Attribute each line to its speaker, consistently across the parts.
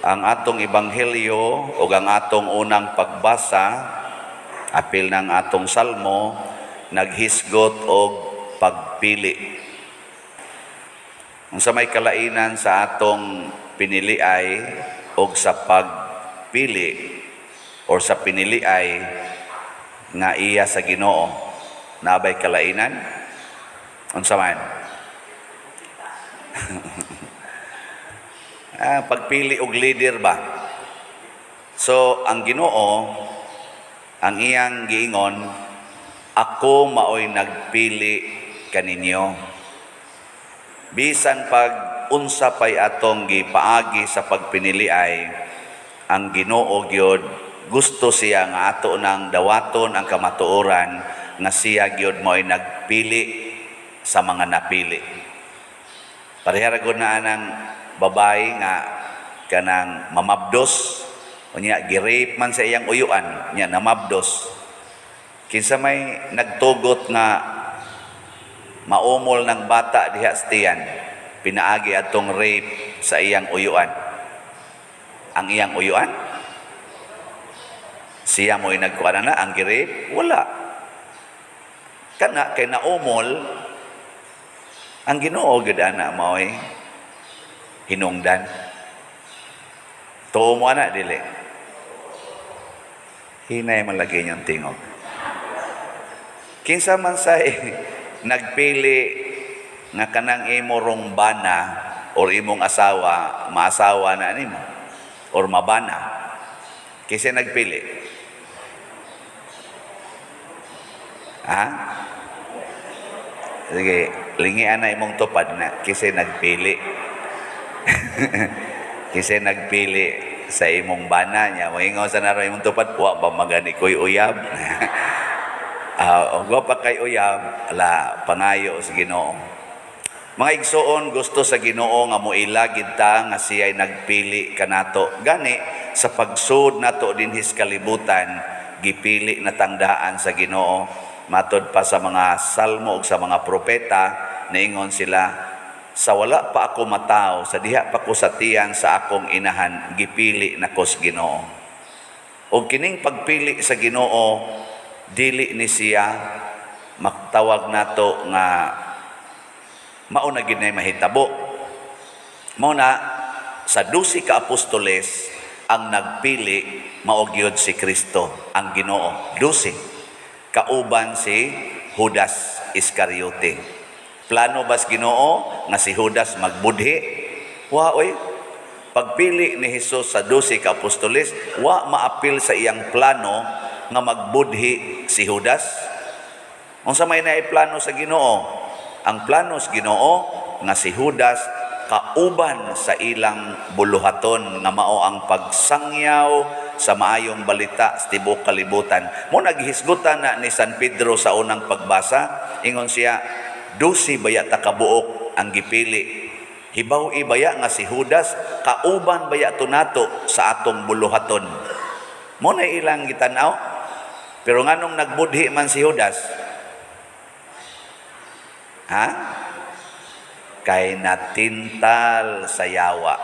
Speaker 1: Ang atong ebanghelyo o ang atong unang pagbasa, apil ng atong salmo, naghisgot og pagpili. Unsa may kalainan sa atong piniliay og sa pagpili or sa piniliay nga iya sa Ginoo? Naa bay kalainan? Unsa man? Pagpili og leader ba? So ang Ginoo, ang iyang giingon, "Ako maoy nagpili kaninyo." Bisan pag unsa pay atong gipaagi sa pagpinili ay ang Ginoo gyud, gusto siya nga ato nang dawaton ang kamatuoran nga siya gyud maoy nagpili sa mga napili. Pareha ra gud na anang babae nga kanang mamabdos, unya gi-rape man sa iyang uyuan, nya namabdos. Kinsa may nagtugot nga maumol ng bata diha sa tiyan pinaagi atong rape sa iyang uyuan? Ang iyang uyuan? Siya mo'y nagkuha na ang gi-rape? Wala. Kana kay naumol, ang Ginoo gyud ana mao'y hinungdan. Tuo mo ana, dili? Hinay man lagi niyang tingog. Kinsa man say nagpili nga kanang imo rong bana or imong asawa, maasawa na nimo or mabana? Kinsa nagpili? Ha? Sige, lingian na imong tupad na. Kinsa nagpili? Kinsa nagpili sa imong bana niya? Moingon sa naro imong tupad, "Wa ba magani ko'y uyab?" Og wa pa kay uyab, ala, pangayo sa Ginoo. Mga igsoon, gusto sa Ginoo nga moila gid ta nga siya'y nagpili kanato. Gani sa pagsud nato dinhi sa kalibutan, gipili na tangdaan sa Ginoo. Matod pa sa mga salmo ug sa mga propeta, niingon sila, "Sa wala pa ako mataw, sa diha pa ko sa tiyan sa akong inahan, gipili nako sa Ginoo." Og kining pagpili sa Ginoo, dili ni siya matawag nato nga mao na gid nay mahitabo. Mao na sa 12 ka apostoles, ang nagpili mao gyud si Kristo, ang Ginoo. 12. Kauban si Judas Iscariote. Plano bas Ginoo nga si Judas magbudhi? Wa oy. Pagpili ni Jesus sa 12 ka apostoles, wa maapil sa iyang plano nga magbudhi si Judas. Unsa may plano sa Ginoo? Ang plano sa Ginoo nga si Judas kauban sa ilang buluhaton nga mao ang pagsangyaw sa maayong balita sa tibuok kalibutan. Mao naghisgutan na ni San Pedro sa unang pagbasa, ingon siya, "12 baya ta kabuok ang gipili? Hibaw baya nga si Judas kauban baya to nato sa atong buluhaton?" Mao na ilang gitan-aw. Pero nganong nagbudhi man si Judas? Ha? Kay natintal sa yawa.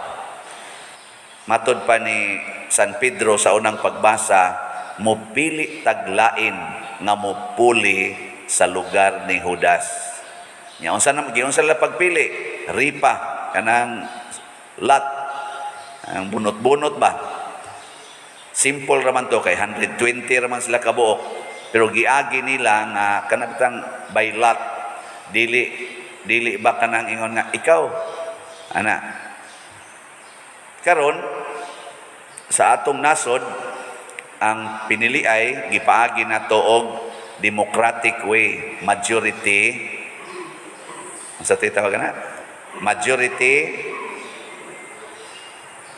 Speaker 1: Matod pa ni San Pedro sa unang pagbasa, mupili taglain nga mupuli sa lugar ni Judas. Nya unsa na giunsa nila pagpili? Ripa kanang lot. Ang bunot-bunot ba? Simple raman to kay 120 raman sila kabuok. Pero giagi nila nga kanang by lot. Dili dili ba kanang ingon nga ikaw ana. Karon sa atong nasod, ang pinili ay gipaagi nato og democratic way, majority, unsa tawag na, majority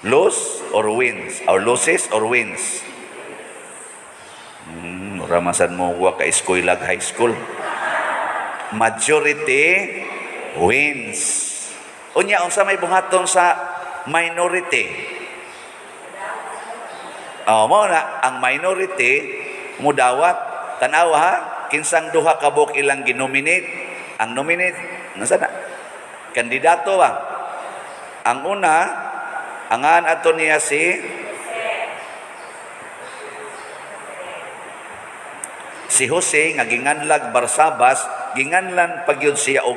Speaker 1: lose or wins or loses or wins. Ramasan mo wa ka eskwela, high school. Majority wins. Unya unsa may buhaton sa minority? Oh, mao na ang minority mudawat. Tanawa ha, kinsang duha ka buok ilang ginominate? Ang nominate nasa na? Kandidato ba? Ang una Ang ngan ato niya si Jose nga ginganlag Barsabas, ginganlan pagyud siya og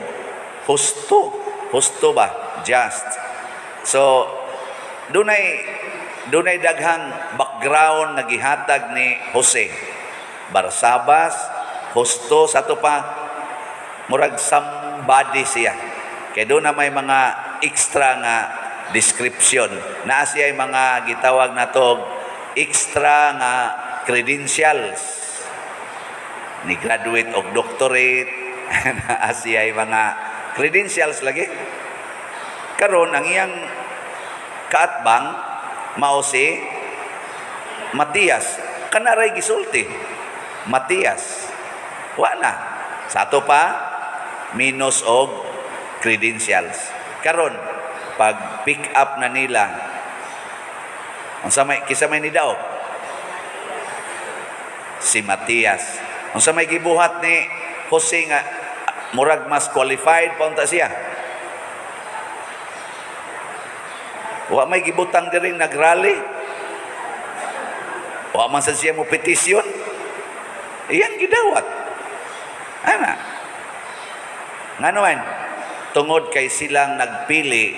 Speaker 1: Justo. Husto ba? Just. So dunay daghang background nga gihatag ni Jose. Barsabas, Justo, sa ato pa murag somebody siya. Kay doon na may mga extra nga description. Naa siya mga gitawag nato og extra nga credentials. Ni graduate og doctorate, naa siya mga credentials lagi. Karon, ang iyang kaatbang mao si Matias. Kana ray gisulti. Matias. Wa na. Sa ato pa minus og credentials. Karon, pag pick up na nila, unsa may, kinsa may nidaog? Si Matias. Unsa may gibuhat ni Jose nga murag mas qualified pa unta siya? Wa may gibutang diring nagrally. Wa man sa siya mo petisyon. Iyang gidawat. Ana. Ngano man, tungod kay silang nagpili,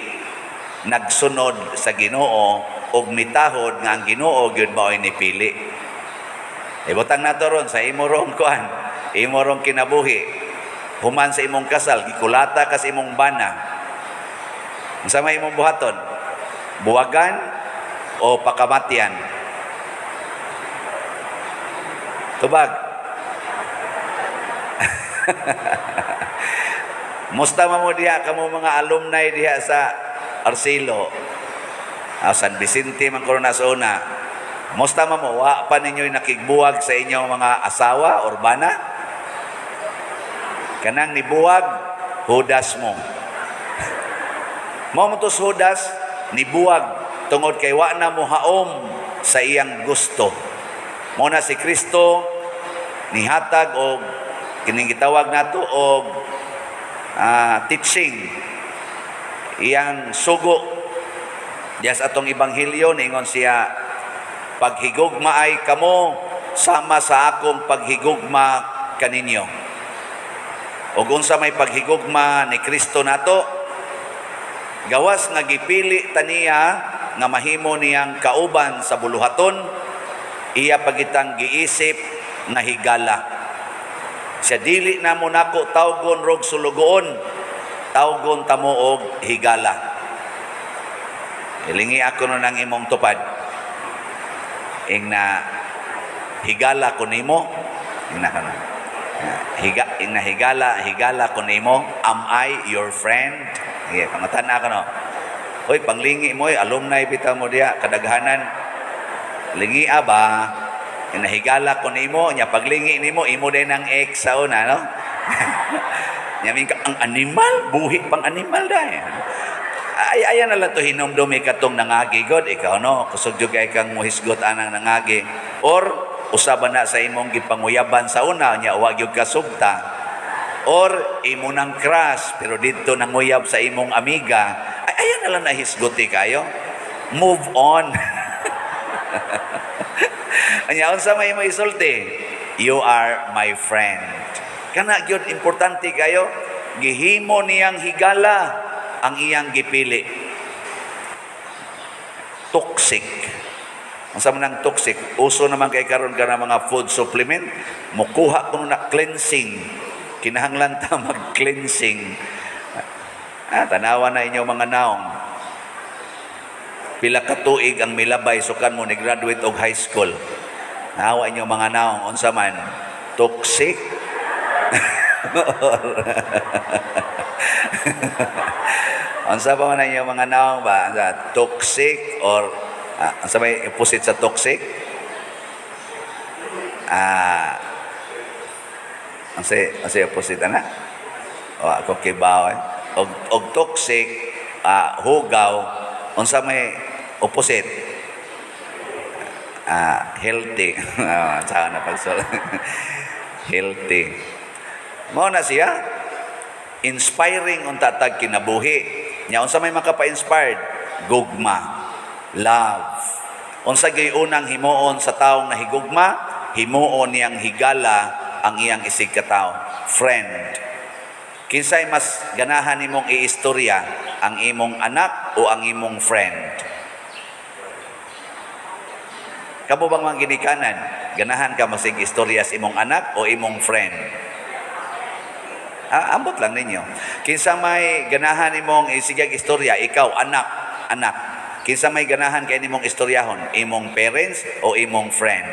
Speaker 1: nagsunod sa Ginoo ug mitahod nga ang Ginoo gyud mao'y nipili. Ibutang nato ron sa imo rong kuan, imo rong kinabuhi. Human sa imong kasal, gikulata ka sa imong bana. Unsa may imong buhaton? Buwagan o pakamatian? Tubag. Musta man mo diha kamo mga alumni diha sa Arcelo? San Vicente man kuno na sa una. Musta man mo, wa pa ninyo'y nakigbuwag sa inyong mga asawa or bana? Kanang nibuwag, hudas mo. Mao mo to si Judas, nibuwag tungod kay wa na mohaom sa iyang gusto. Mao na si Kristo nihatag og kining gitawag nato og teaching, iyang sugo diya sa atong ebanghelyo. Ningon siya, "Paghigugma ay kamo sama sa akong paghigugma kaninyo." Ug unsa may paghigugma ni Kristo nato? Gawas nga gipili ta niya nga mahimo niyang kauban sa buluhaton, iya pagitang giisip nga higala. Siya dili na mo nako tawgon rog sulugoon, tawgon ta mo og higala. Ilingi ako no ng imong tupad. Ing na higala ko nimo, ing na kana. Ing na higala, higala ko nimo, am I your friend? Sige, pangutan-a ko no. Hoy, panglingi mo, alumni bitaw mo diya, kadaghanan. Lingia ba? Nahigala ko nimo, nya paglingi nimo, imo din ang ex sa una, no? Nya ka, ang animal, buhi pang animal dai. Ay, ayan na lang to hinumdumi katong nangagi god, ikaw no, kusog jud kay kang muhisgot anang nangagi. Or usaba na sa imong gipanguyaban sa una, nya wa gyud kasugta. Or imo nang crush pero didto nanguyab sa imong amiga. Ay, ayan na lang nahisgoti kayo. Move on. Anya unsa may mo isulti? "You are my friend." Kana gyud importante kayo. Gihimo niyang higala ang iyang gipili. Toxic. Unsa man ang toxic? Uso naman kay karon kana mga food supplement, mukuha kuno na cleansing. Kinahanglan ta mag-cleansing. Tanawa na inyo mga naong. Pila ka tuig ang milabay sukan mo ni graduate og high school. Nawa inyo mga naong, unsa man? Toxic. Unsa pa man inyo mga naong ba? Unsa? Toxic or unsa may opposite sa toxic? Unsa opposite ana? O ako kibaw eh. Og toxic, hugaw, unsa may opposite? Healthy. Saka na pagsol. Healthy. Mao na siya. Inspiring unta tag kinabuhi. Nya unsa may makapa-inspired? Gugma. Love. Unsa gyud unang himuon sa taong nahigugma? Himuon niyang higala ang iyang isig katawo, friend. Kinsay mas ganahan nimong iistorya, ang imong anak o ang imong friend? Kamo bang mga ginikanan, ganahan ka masig istorya sa imong anak o imong friend? Ah, ambot lang ninyo. Kinsa may ganahan nimong isigag istorya, ikaw anak, anak. Kinsa may ganahan kay nimong istoryahon, imong parents o imong friend?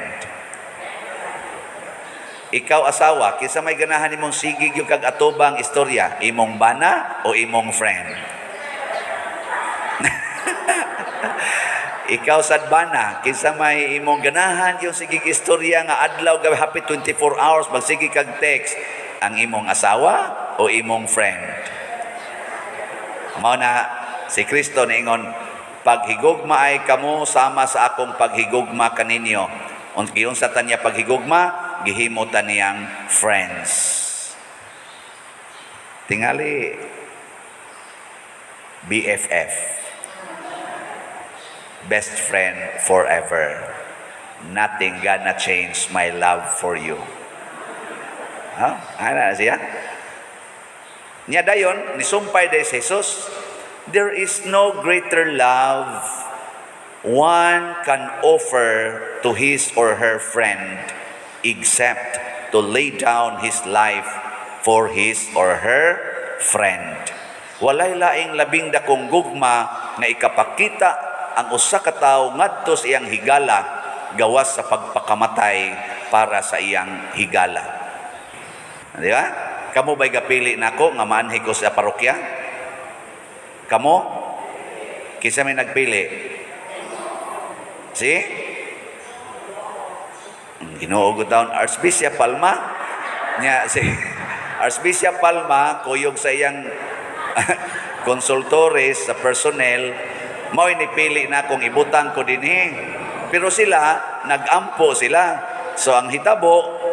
Speaker 1: Ikaw asawa, kinsa may ganahan nimong sige gyud kag atubang istorya, imong bana o imong friend? Ikaw sad bana, kinsa may imong ganahan yung sige istorya nga adlaw gabi happy 24 hours magsige kag text, ang imong asawa o imong friend? Mao na si Kristo niingon, "Paghigugma ay kamo sama sa akong paghigugma kaninyo." Giunsa ta niya paghigugma? Gihimo ta niyang friends. Tingali BFF. Best friend forever. Nothing gonna change my love for you. Ha? Ana na siya? Nya dayon, nisumpay day si Jesus, "There is no greater love one can offer to his or her friend except to lay down his life for his or her friend." Walay laing labing dakong gugma nga ikapakita ang usa ka tawo ngadto sa iyang higala gawas sa pagpakamatay para sa iyang higala. Di ba? Kamo ba'y gapili nako nga maanhi ko sa parokya? Kamo? Kinsa may nagpili? Si? Ginoo ko taon, Archbishop Palma. Nya si Archbishop Palma kuyog sa iyang konsultores sa personnel, mao'y nipili na kung ibutang ko dinhi. Pero sila, nagampo sila. So ang hitabo,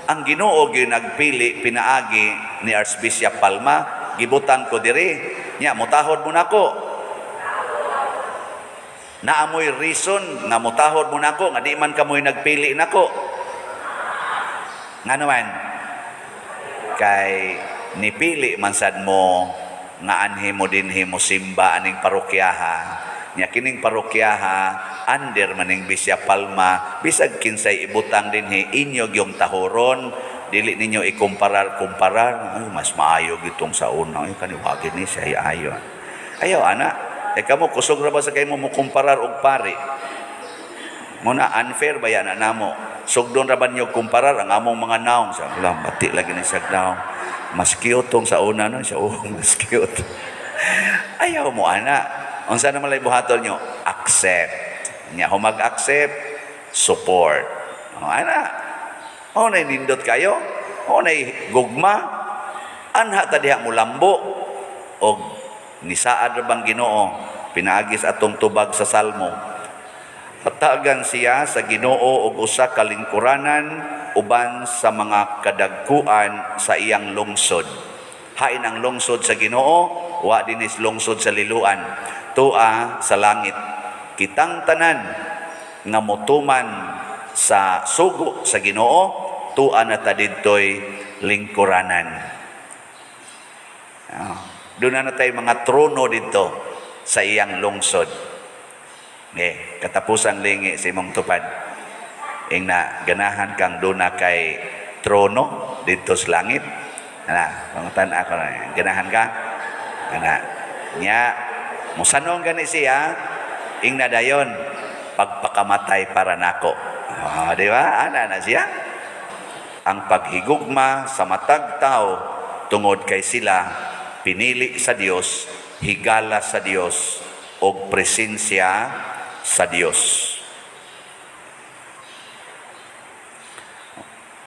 Speaker 1: ang Ginoo gyud nagpili pinaagi ni Archbishop Palma, gibutang ko diri. Nya mutahod mo nako. Naamoy reason nga mutahod mo nako nga di man kamoy nagpili nako. Ngano man? Kay nipili man sad mo nga anhi mo dinhi mo simba aning parokyaha. Nya kining parokyaha under maning Bishop Palma, bisag kinsay ibutang dinhi, inyo gyung tahuron, dili ninyo ikumparar kumparar, "Ay, mas maayo gitong sa una, ay, kaniwagi ni siya ayo." Ayaw ana. Eh kamo, kusog ra ba sa kay mo kumparar og pari? Muna unfair ba yan na namo? Sugdon ra ba ninyo kumparar ang among mga naong sa lang bati lagi ni siya naong. Mas cute tong sa una, no siya. Oh, mas cute. Ayaw mo ana. Unsa naman lay buhaton nyo? Accept. Nya humag-accept, support. Oh, ana. O nay nindot kayo. O nay gugma. Anha ta diha mulambo. Og nisaad ra bang Ginoo pinaagi sa atong tubag sa Salmo. Hatagan siya sa Ginoo og usa ka lingkuranan uban sa mga kadagkuan sa iyang lungsod. Hain ang lungsod sa Ginoo? Wa dinis lungsod sa Liloan. Tua sa langit. Kitang tanan nga motuman sa sugo sa Ginoo, tua na ta didtoy lingkuranan. Ah, doon na tayo mga trono dito sa iyang lungsod. Eh, katapusan lingi sa imong tupad. Ing na ganahan kang duna kay trono dito sa langit. Ana, pangutan ako na. Ganahan ka? Ana. Nya, musanong gani siya, ing na dayon, pagpakamatay para nako. Ah, di ba? Ana na siya. Ang paghigugma sa matag tao tungod kay sila pinili sa Dios, higala sa Dios og presensya sa Dios.